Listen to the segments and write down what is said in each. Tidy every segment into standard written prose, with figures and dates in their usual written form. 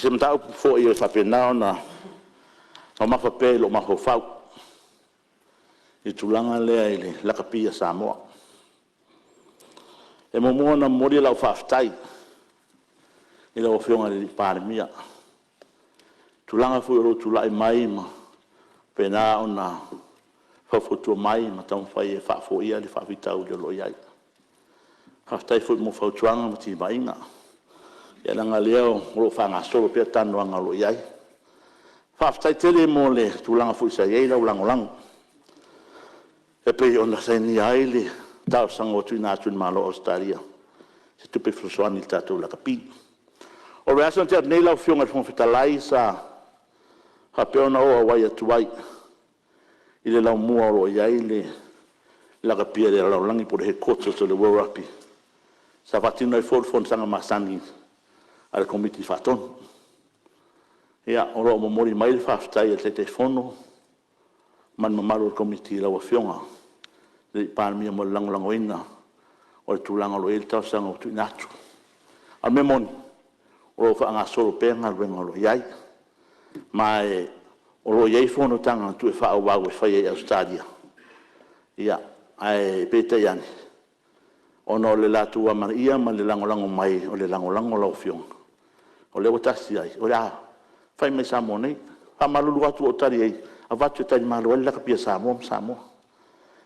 se mataupu foi e faapena ona mamafa pea i lou mafaufau i le tulaga lea i le lakapi a Samoa. E muamua ona momoli lau faafetai i lau Afioga i le Palemia i le tulaga foi o lou tulai mai ma faapena ona faufautua mai ma taumafai e faafoia le faafitauli o lo o i ai. Faafetai foi mo fautuaga ma timaiga, leaga o lea o lo o faagasolo pea talanoaga o lo o i ai. Faafetai tele mo le tulaga foi sa i ai lau lagolago e pei ona sainia ai le talosaga ua tuuina atu i le Malo o Ausetalia i se tupe fesoasoani i le tatou lakapi. O le vaiaso na tea atu nei lau Afioga i le Fofoga Fetalai sa faapea ona ou auai atu ai i le laumua o lo o i ai le lakapi a le lalolagi po o le Headquarters o le World Rugby, sa faatino ai foi le fonotaga masani a le Komiti Faatonu. Ia, o lo o momoli mai le faafetai a le Taitaifono ma le mamalu o le Komiti i lau Afioga i le Palemia mo le lagolagoina o le tulaga o lo o i ai le talosaga ua tuuina atu. A o le mea moni, o lo o faagasolo pea galuega o lo o i ai, ma o lo o i ai fonotaga e toe faaauau e faia i Ausetalia, ae peitai ane, ona o le latou amanaia ma le lagolago mai o le lagolago a lau Afioga, o lea ua tasi ai, o le a fai mai Samoa nei. E faamalulu atu ua ou tali i ai, avatu e talimalo ai le lakapi a Samoa ma Samoa.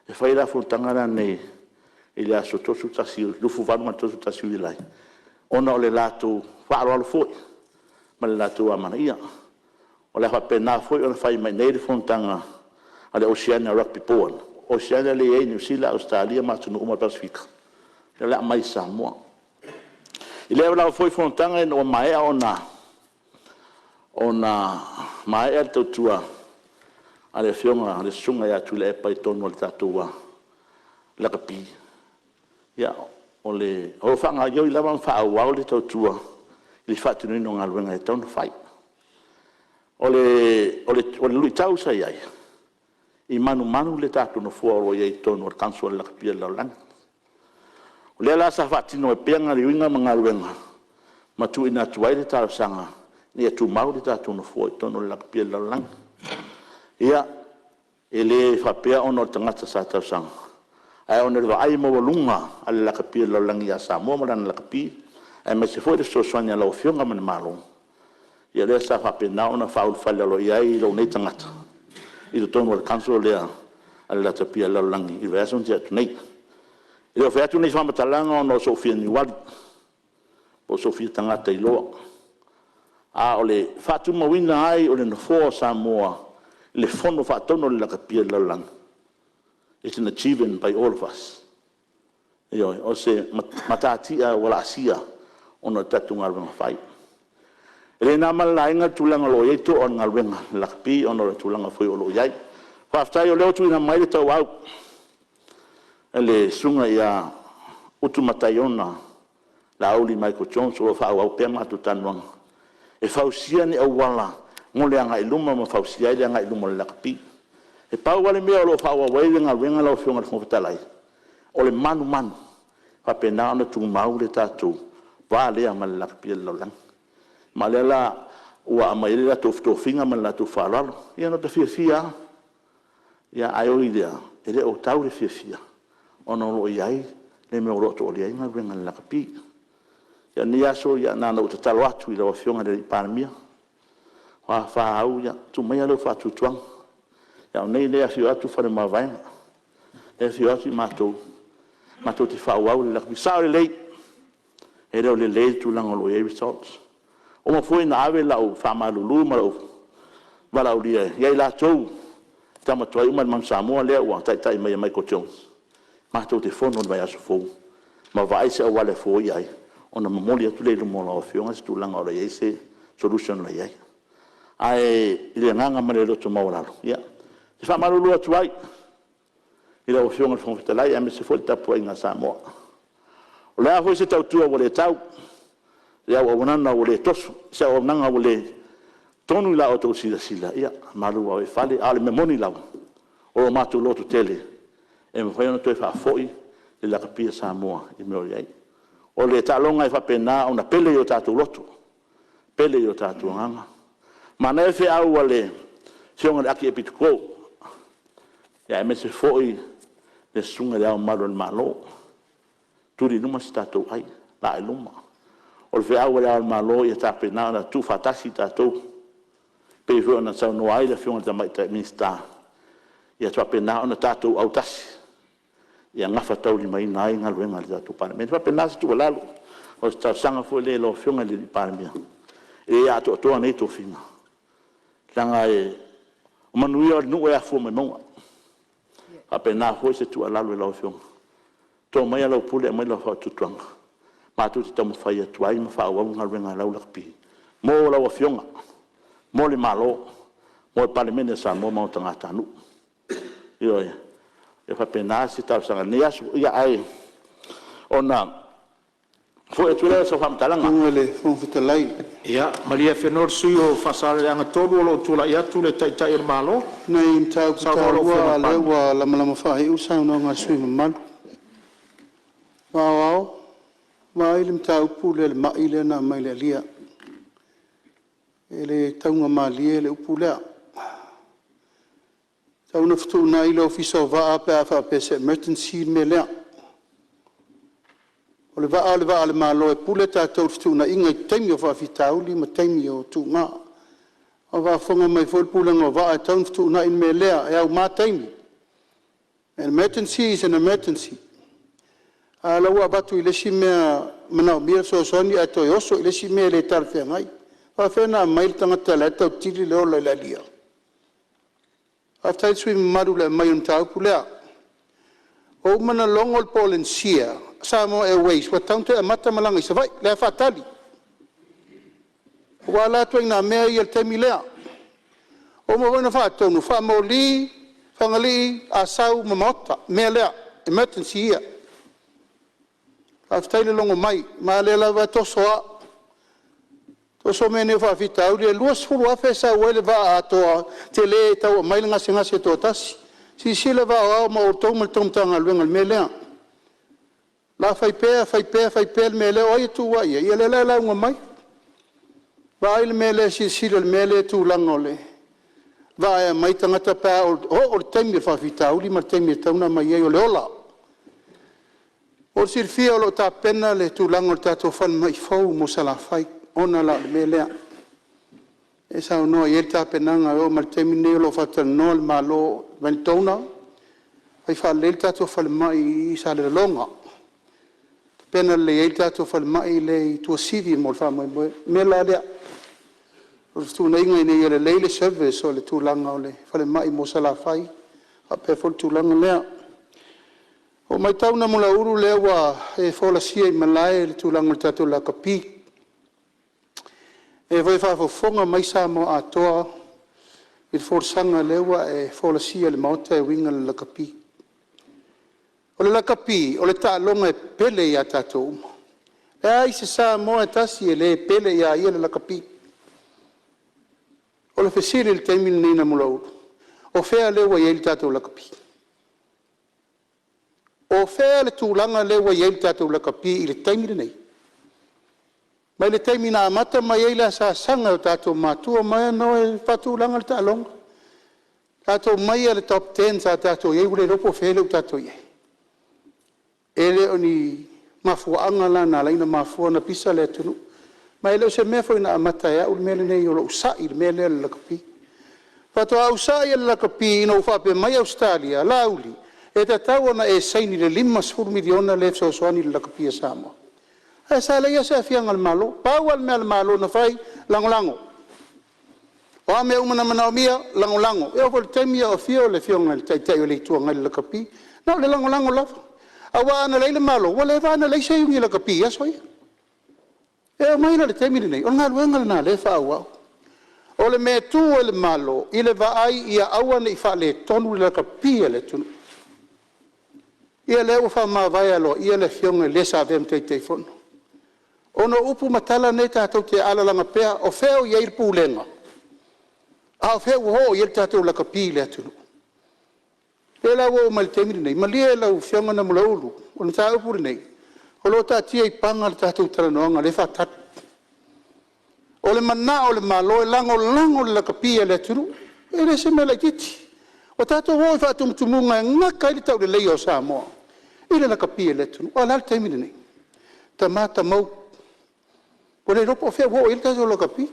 E fai la fonotaga la nei i le aso 31, 28 ma le 31 o Iulai ona o le latou faaaloalo foi ma le latou amanaia. O le a faapena foi ona fai mai i inei le fonotaga a le Oceania Rugby Board. O Oceania lea e i ai Niu Sila, Ausetalia ma atunuu uma o le Pasefika, lea o le a aumai i Samoa. I lea lava foi fonotaga ina ua maea ona maea le tautua a le Afioga le Susuga ia Tuilaepa i totonu o le tatou Lakapi, ia, o lo o faagaoioi lava ma faaauau le tautua i le faatinoina o galuega e tatau ona fai. O le luitau sa i ai, e manumanu i le tatou nofoa o lo o i ai i totonu o le Council o le Lakapi o le Lalolagi. O lea la sa faatino ai pea gaoioiga ma galuega ma tuuina atu ai le talosaga ina ia tumau le tatou nofoa i totonu o le Lakapi o le Lalolagi. Ia, e le faapea ona o le tagata sa talosaga, ae ona o le vaai maualuga a le Lakapi o le Lalolagi ia Samoa ma lana lakapi, aemaise foi le fesoasoani a lau Afioga ma le Malo, ia lea sa faapena ona faaulufale aloaia ai lou nei tagata i totonu o le Council lea a le Lakapi a le Lalolagi i le vaiaso na tea atu nei. E le o fai atu nei faamatalaga ona o sou fia niuali po o sou fia tagata iloa, a o le faatumauina ai o le nofoa o Samoa i le Fono Faatonu a le Lakapi o le Lalolagi, it's an achievement by all of us. Ioe. O se matatia ua laasia ona o le tatou galuega fai. E le na ma le laina le tulaga o lo o i ai toa o le galuega a le lakapi ona o le tulaga foi o lo o i ai. Faafetai o lea ua tuuina mai le tauau e le Susuga ia Utumataiona Laauli Michael Jones, o lo o faaauau pea matou talanoaga e fausia ni auala mo le agai i luma ma fausia ai le agai i luma o le lakapi. E pau lava le mea o lo o faaauau ai le galuega lau Afioga i le Fofoga Fetalai, o le manumanu e faapena ona tumau le tatou va lea ma le lakapi o le lalolagi. Ma o lea la ua aumai ai le latou tofiga ma le latou faaaloalo. Ia na ota fiafia lava, ae ui i lea, e le o tau le fiafia ona o lo o i ai le mea o lo o to'alia ai galuega a le lakapi. Ia o lenei aso, na ona ou tatalo atu i lau Afioga i le Palemia, o a fa au, ia tuu maia lou faatuatuaga. O au nei o lea e afio atu Faleomavaega, lea e afio atu i matou, matou te faaauau le lakapi. E sao lelei, e le o lelei le tulaga o lo o i ai results. Ua uma foi ona ave lau faamalulu ma lou valaaulia ia i latou le tama tuai uma le Manu Samoa lea ua taitai mai e Michael Jones, matou te fono i le vaiaso fou ma vaai se auala e foia ai, ona momoli atu lea i luma o lau Afioga se tulaga o lo o i ai se solution o lo o i ai. Ae i le agaga ma le loto maualalo, ia, e faamalulu atu ai i lau Afioga i le Fofoga Fetalai aemaise foi le tapuaiga a Samoa. O le a foi se tautua ua le tau, se auaunaga ua le toso, se auaunaga ua le tonu i la outou silasila, ia malu ave i fale. A o le mea moni lava, o lo matou lototele e mafai ona toe faafoi le lakapi a Samoa i le mea o i ai. O le taaloga e faapena ona pele i o tatou loto, Pele i o tatou agaga. Manaia le feau a le Afioga i le Akiepikopo aemaise foi le Susuga i Le Ao Mamalu o le Malo, tuli i luma so tatou ai, laa i luma. O le feau a Le Ao o le Malo ia faapena ona tuufaatasi tatou pei foi ona saunoa ai le Afioga i le Tamaitai Minisita, ia faapena ona tatou autasi ia gafataulimaina ai galuega a le tatou Palemene. E faapena se tuualalo, o se talosaga foi lea i lau Afioga i le Palemia, e le atoatoa nei tofiga, leaga o manuia o le nuu e afua mai mauga. E faapena foi se tuualalo i lau Afioga, to maia lau pule aumai lau faatuatuaga, matou te taumafai atu ai ma faaauau galuega a lau lakapi mo lau Afioga, mo le Malo, mo le Palemene o Samoa ma ona tagatanuu. Ioe. E faapena se talosaga i lenei aso. Ae ona foi atu lea o sau faamatalaga… Lau Afioga i le Fofoga Fetalai… Ia malie afenoa le sui usufono mo Faasaleleaga 3, o lo o tulai atu le Taitai o le Malo. O nai mataupu taua a o lea ua lamalama faaiu le saunoaga a le sui usufono mamalu. O Aoao, vaai le mataupu lea i le mai lea na aumai le alia, e le taugamalie le upu lea. E tatau ona fetuunai le Ofisa o Vaa pe a faapea o se emergency le mea lea. O le vaa o le vaa a le Malo e pule tatou i fetuunaiga i taimi o faafitauli ma taimi o tuga. A o faafofoga mai foi le Pulega o Vaa e tatau ona fetuunai le mea lea, e auma taimi. Emergency is an emergency. A o lea ua avatu i le isi mea e manaomia le fesoasoani ae toe oso i le isi mea e le talafeagai. E faapefea ona aumai le tagata o la e tau tili le ola i le alia? Faafetai i le sui usufono mamalu i le aumai o le mataupu lea. Ua uma ona logo le Polenisia Samoa Airways ua tatau ona toe amata malaga i Savaii, la e faatali. Aua la ituaiga mea ia i le taimi lea. Ua uma foi ona faatonu, faamoli Fagalii, Asau ma Maota, mea lea, emergency ia. Faafetai le logo mai, ma o lea lava e toso lava, toso mea nei o faafitauli. E $20,000 e sau ai le vaa atoa tele e tau aumai le gasegase e toatasi. Silasila vaa o Ao ma outou ma la outou Matagaluega i le mea lea. O le a fai pea fai pea fai pea le mea lea, o ai e tuua i ai? Ia o lea la e lauga mai. Vaai le mea lea, silasila i le mea lea i le tulaga o le vaa e aumai tagata pe a oo i le taimi o le faafitauli ma le taimi e tatau ona aumai ai, o le ola. Mo le silafia o lo o tapena le tulaga o le tatou falemai fou mo Salafai ona la o le mea lea e saunoa i ai le tapenaga, e oo mai i le taimi lenei o lo o faatalanoa le Malo ma ni donor e fai faalelei le tatou falemai i Salelologa, tapena lelei ai le tatou falemai lea i Tuasivi mo le faamoemoe. O le mea la lea, o le fetuunaiga ina ia lelei le service o le tulaga o le falemai mo Salafai faapea foi le tulaga lea. Ua ou matau Namulauulu o lea ua e folasia i malae le tulaga o le tatou lakapi. O lea foi e faafofoga mai Samoa atoa i le folasaga lea ua e folasia i le Maota e uiga i le lakapi. O le lakapi, o le taaloga e pele ia i tatou uma. E leai se Samoa e tasi e le pele ia ia le lakapi. O le fesili i le taimi lenei Namulauulu, o fea lea ua i ai le tatou lakapi? O fea le tulaga lea ua i ai le tatou lakapi i le taimi lenei? Mai le taimi na amata mai ai le asaasaga e o tatou matua na o e faatulaga le taaloga, tatou omai lava i le top ten sa tatou i ai ua le iloa po o fea lea ua tatou i ai. E le o ni mafuaaga la na ala ai ona mafua ona pisa le atunuu. Ma e le o se mea foi na amata e au le mea lenei o lou sai i le mea lea o le lakapi. Faatoa ou sai i le lakapi ina ua faapea mai Ausetalia, Laauli, e tatau ona e saini i le $50 miliona lea e fesoasoani i le lakapi a Samoa. Ae sa leai lava se aafiaga o le Malo. Pau lava le mea a le Malo na fai, lagolago. O a mea uma na manaomia, lagolago. E oo foi i le taimi a o afio le Afioga i le Taitai o le Itu Agai i le lakapi, na o le lagolago lava. Aua ana leai le Malo, ua leva lava ona leai se Iuni Lakapi i aso ia. E oo mai la i le taimi lenei, o le galuega lena o lea e faaauau. O le mea e tu ai le Malo, i le vaai ia aua ne i faaletonu le lakapi a le atunuu. Ia lea ua faamavae aloaia le afioga i le sa avea ma Taitaifono. Ona o upu ma tala nei tatou te alalaga pea, o fea o i ai le pulega, a o fea ua oo i ai le tatou lakapi i le atunuu. O lea la ua oo mai i le taimi lenei, malie lau Afioga Namulauulu, o le mataupu lenei, o lo o taatia i Paga le tatou talanoaga o lea e faatali. O le manao o le Malo e lagolago le lakapi a le atunuu, e le o se mea laitiiti. Ua tatou oo i faatumutumuga e gata ai le tauleleia o Samoa i le lakapi a le atunuu. A o le a le taimi lenei? Tama tamou, ua le iloa po o fea ua oo i ai le tatou lakapi.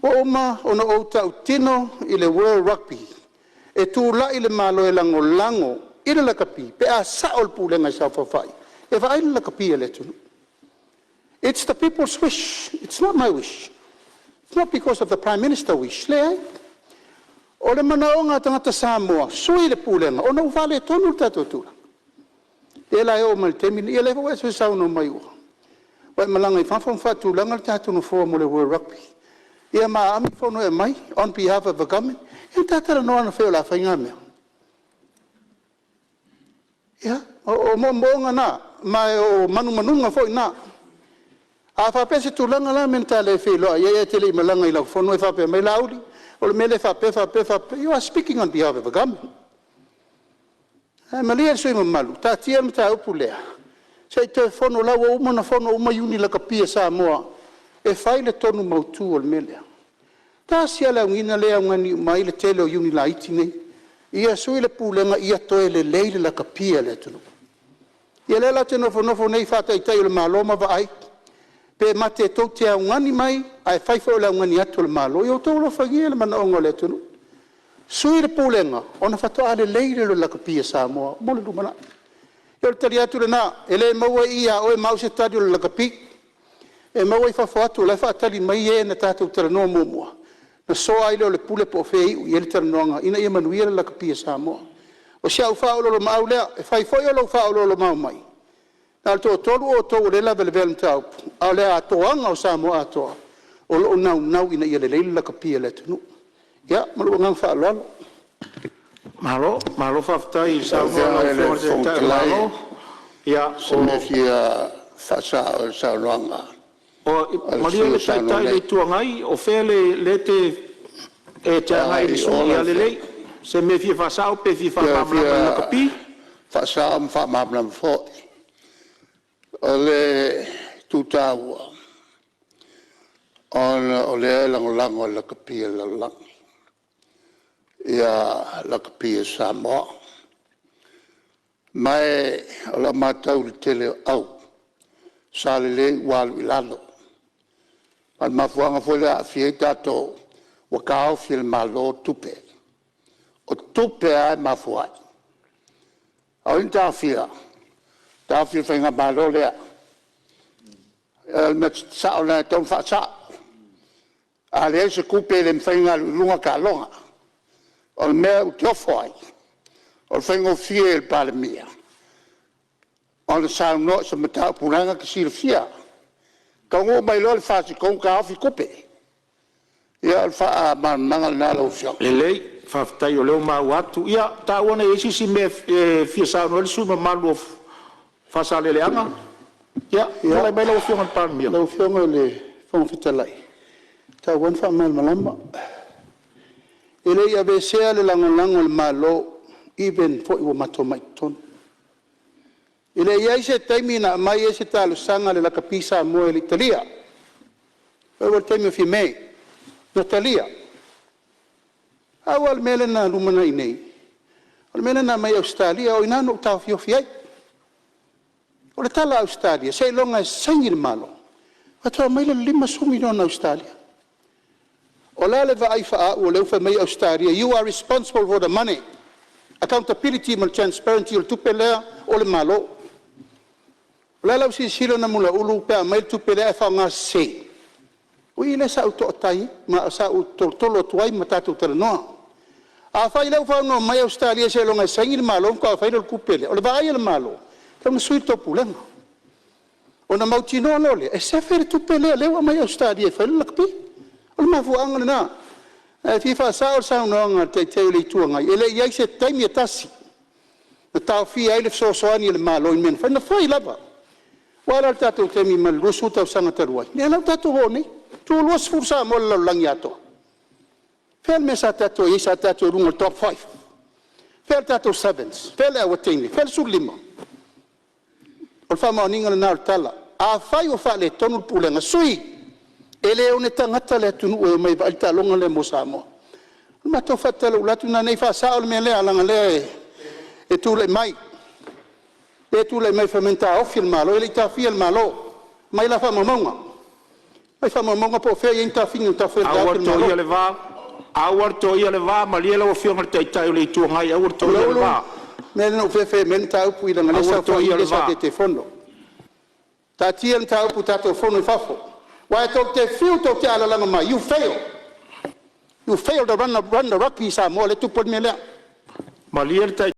Ua uma ona ou tautino i le World Rugby, e tulai le Malo e lagolago i le lakapi pe a sao le pulega i saofafai e vaai le lakapi a le atunuu. It's the people's wish, it's not my wish, it's not because of the Prime Minister's wish, leai. O le manaoga o tagata Samoa, sui le Pulega ona ua faaletonu le tatou tulaga. Lea la e oo mai i le taimi lenei, ia lea foi ua e saunoa mai ua e malaga i fafo ma faatulaga le tatou nofoa mo le World Rugby, ia ma a fono e aumai on behalf of the Government. Ia na ta talanoa ananafi o le a fai na mea. Ia, o moomooga na, ma o manumanuga foi na. A faapea o se tulaga, o le a le mea na ta le feiloai ai ae e te le i malaga i lau fono e faapea mai, Laauli, o le mea lea e faapea, faapea, faapea. You are speaking on behalf of the Government. Ae malie le sui usufono mamalu, taatia le mataupu lea se i toe fono o la ua uma ona fono uma Iuni Lakapi a Samoa e fai le tonu mautu o le mea lea. Tasi lava le auniga lea e augani uma ai le tele o Iuni laiti nei, ia sui le Pulega ia toe lelei le lakapi a le atunuu. Ia o lea la ou te nofonofo nei faa-Taitai o le Malo ma vaai pe tou te augani mai ae fai foi o le augani atu a le Malo. Ia outou alofagia le manaoga o le atunuu, sui le Pulega ona faatoa lelei lea o le lakapi a Samoa mo le lumanai. Ia o le tali atu lena, e le maua i i ia oe ma au se tali o le lakapi, e maua i fafo atu o la e faatali mai e na tatou talanoa muamua ona soa ai lea o le pule po o fea e iu i ai le talanoaga ina ia manuia le lakapi a Samoa. O si au faaoloolomaau lea, e fai foi o lou faaoloolomaau mai, na o le toatolu outou o lea e lavelavea i le mataupu, a o le atoaga o Samoa atoa, o lo o naunau ina ia lelei le lakapi a le atunuu. Ia, ma lou agaga faaaloalo. Malo, malo faafetai i le Lau Malo. Ia, Afioga i le Fofoga Fetalai, o se mea e fia faasao i le saunoaga a le Malie sui usufono le o saunoa Taitai o le nei. Itu Agai, o fea lea e te E agai i agai le i sui usufono? o Ia lau lelei, Afioga. o se mea e fia faasao pe fia Ia e faamalamalama i le fia lakapi? faasao ma faamalamalama foi. O le itu taua, ona o lea e lagolago e le lakapi a le lalolagi lakapi a Samoa. Ma o lau matau i le tele o au sa lelei ua alu i lalo. Ma o le mafuaaga foi lea e aafia ai tatou ua taofi e le Malo tupe. O tupe lava e mafua ai. A o ai na taofia? Na taofi e le Faigamalo lea. O le mea sao lena e tatau ona faasao. A leai se tupe e le mafai ona alu i luga taaloga. O le mea ou te ofo ai, o le faigofie i le Palemia ona saunoa i se mataupu leaga e te silafia. E taunuu mai loa le FAST taofi tupe. Ia o le faamalamalamaga lena lau Afioga. Lelei, faafetai o lea ua maua atu. Ia, taua ne i i ai se isi mea e fia saunoa ai le sui usufono mamalu o Faasaleleaga. Ia, tulai mai lau Afioga i le Palemia. Lau Afioga i le Fofoga Fetalai, e tatau lava ona faamalamalama. E le i aveesea le lagolago a le Malo even foi ua matou mai i totonu. E le i i ai se taimi na aumai ai se talosaga a le Lakapi Samoa e le i talia. E oo i le taimi o Fiame, na talia. Pau lava le mea lea na lumanai nei, o le mea lea na aumai e Ausetalia, o i ina na ou taofiofi ai. O le tala a Ausetalia, seiloga e saini le Malo faatoa aumai lea o le $50 miliona Ausetalia. O le a le vaai faau o lea ua fai mai Ausetalia, you are responsible for the money, accountability ma le transparency o le tupe lea o le Malo. O le a lau silasila Namulauulu pe a aumai le tupe lea ae faaaogasese? O i lea sa ou toatai ai ma sa ou tolotolo atu ai ma tatou talanoa. Afai o lea ua faunoa mai Ausetalia seiloga e saini le Malo ona faatoa fai lea o le tupe lea, o le vaai a le Malo, e tatau ona sui le tou Pulega ona mautinoa loa lea e sefe le tupe lea ua aumai e Ausetalia e fai ai le lakapi. O le mafuaaga lena. Ae fia faasao le saunoaga a le Taitai o le Itu Agai, e le i i ai se taimi e tasi na taofia ai le fesoasoani a le Malo i mea na fai. Na fai lava. Aua la le tatou taimi mai le 20 tausaga talu ai? Lea la ua tatou oo nei, toa-20 Samoa i le lalolagi atoa. O fea le mea sa tatou i ai? Sa tatou i luga i le top 5. Fea le tatou sevens? Fea le auateine? Fea le 15? O le faamaoniga lena o le tala. Afai o faaletonu le Pulega, sui. E le o ni tagata le atunuu e omai e vaai le taaloga lea mo Samoa. O le matou faatalaula atu lena ina ne i faasao le mea lea, leaga o lea e tulai mai, lea e tulai mai fai mai na taofi e le Malo. E le i taofia e le Malo, aumai la faamaumauga, aumai faamaumauga po o fea e i ai ni taofiga na taofi ai Aua e le le Malo. toaia le va, aua le toaia le va, malie lau Afioga i le Taitai o le Itu Agai, aua le toaia le Faleulu, o va. le mea lea na ou fefe ai e aumai le mataupu, leaga o lea e Aua le saofai toaia le le sa va. Taitaifono. Taatia le mataupu tatou fono i fafo, aua tou te fiu tou te alalaga mai, you fail, you fail to run the rugby in Samoa lea e tupu ai le mea lea. Malie le